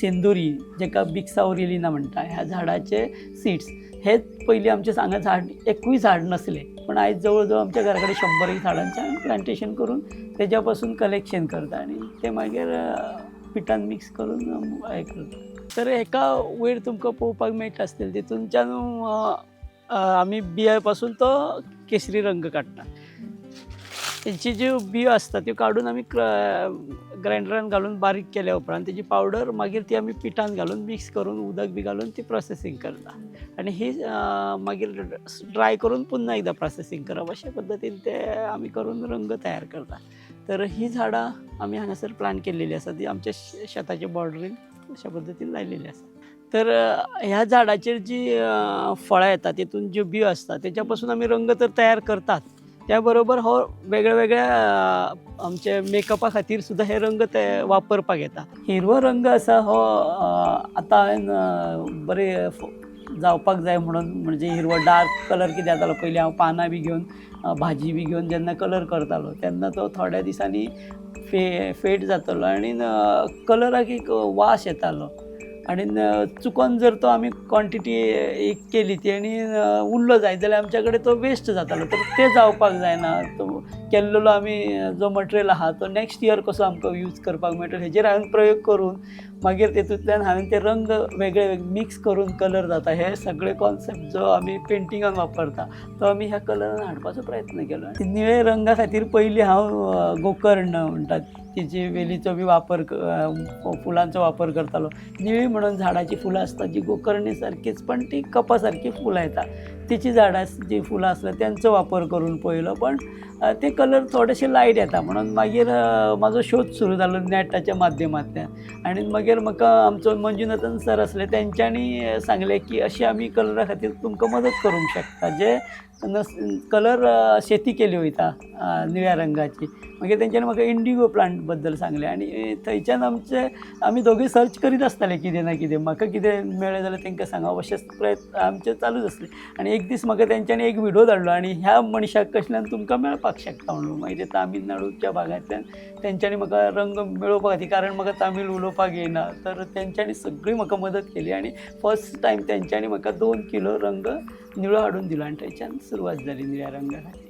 सेंदुरी जेका बिक्सावरिलिना म्हणटा, ह्या झाडाचे सिड्स हे पयलीं आमचे हांगा झाड एकूय झाड नासलें, पूण आयज जवळ जवळ आमच्या घरा कडेन 100 एक झाडांचें आमी प्लांटेशन करून तेज्या पासून कलेक्शन करता आनी तें मागीर पिठान मिक्स करून हें करता. तर हेका वयर तुमकां पळोवपाक मेळटा आसतलें, तितूनच्यान आमी बियां पासून तो केसरी रंग काडटा. तेंची ज्यो बियो आसता त्यो काडून आमी ग्रायंडरान घालून बारीक केल्या उपरांत तेजी पावडर मागीर ती आमी पिठान घालून मिक्स करून उदक बी घालून ती प्रोसेसींग करता आनी ही मागीर ड्राय करून पुन्हा एकदां प्रोसेसींग करप, अशे पद्दतीन ते आमी करून रंग तयार करता. तर ही झाडां आमी हांगासर प्लांट केल्लेली आसा, ती आमच्या शेताच्या बॉर्डरीन अशा पद्दतीन लायलेली आसा. तर ह्या झाडाचेर जी फळां येता, तितून ज्यो बियो आसता तेच्या पासून आमी रंग तर तयार करतात, त्या बरोबर हो वेगळ्या वेगळ्या आमचे मेकअपा खातीर सुद्दां हे रंग ते वापरपाक येता. हिरवो रंग आसा हो आतां हांवें बरें जावपाक जाय म्हणून, म्हणजे हिरवो डार्क कलर कितें जातालो, पयलीं हांव पानां बी घेवन भाजी बी घेवन जेन्ना कलर करतालो तेन्ना तो थोड्या दिसांनी फेड जातालो आनी कलराक एक वास येतालो आनी चुकोन जर तो आमी क्वॉन्टिटी एक केली ती आनी उरलो जायत जाल्यार आमच्या कडेन तो वेस्ट जातालो. तर तें जावपाक जायना, तो केल्लेलो आमी जो मटेरियल आहा तो नॅक्स्ट इयर कसो आमकां यूज करपाक मेळटलो हेजेर हांवें प्रयोग करून मागीर तेतूंतल्यान हांवें ते रंग वेगळे वेगळे मिक्स करून कलर जाता, हे सगळे कॉन्सेप्ट जो आमी पेंटिंगान वापरता तो आमी ह्या कलरान हाडपाचो प्रयत्न केलो. निळे रंगा खातीर पयलीं हांव गोकर्ण म्हणटात तिची वेलीचो बी वापर, फुलांचो वापर करतालो. निळी म्हणून झाडाची फुलां आसता जी गोकर्णी सारकीच पण ती कपा सारकी फुलां येता, तिची झाडां जी फुलां आसता त्यांचो वापर करून पळयलो, पण ते कलर थोडेशे लायट येता म्हणून मागीर म्हाजो शोध सुरू जालो नेटाच्या माध्यमांतल्यान आनी मागीर म्हाका आमचो मंजुनाथन सर आसले, तेंच्यांनी सांगलें की अशें आमी कलरा खातीर तुमकां मदत करूंक शकता, जे कलर शेती केली वयता निळ्या रंगाची. मागीर तेंच्यांनी म्हाका इंडिगो प्लांट बद्दल सांगलें आनी थंयच्यान आमचे आमी दोगूय सर्च करीत आसताले, कितें ना कितें म्हाका कितें मेळ्ळें जाल्यार तांकां सांगप, अशेंच प्रयत्न आमचे चालूच आसले. आनी एक दीस म्हाका तेंच्यांनी एक व्हिडियो धाडलो आनी ह्या मनशाक कसल्यान तुमकां मेळपाक शकता म्हणून. मागीर ते तामिळनाडूच्या भागांतल्यान तेंच्यांनी म्हाका रंग मेळोवपा खातीर, कारण म्हाका तामीळ उलोवपाक येना, तर तेंच्यांनी सगळी म्हाका मदत केली आनी फर्स्ट टायम तेंच्यांनी म्हाका 2 किलो रंग निळो हाडून दिलो आनी थंयच्यान सुरवात जाली निळ्या रंगा खातीर.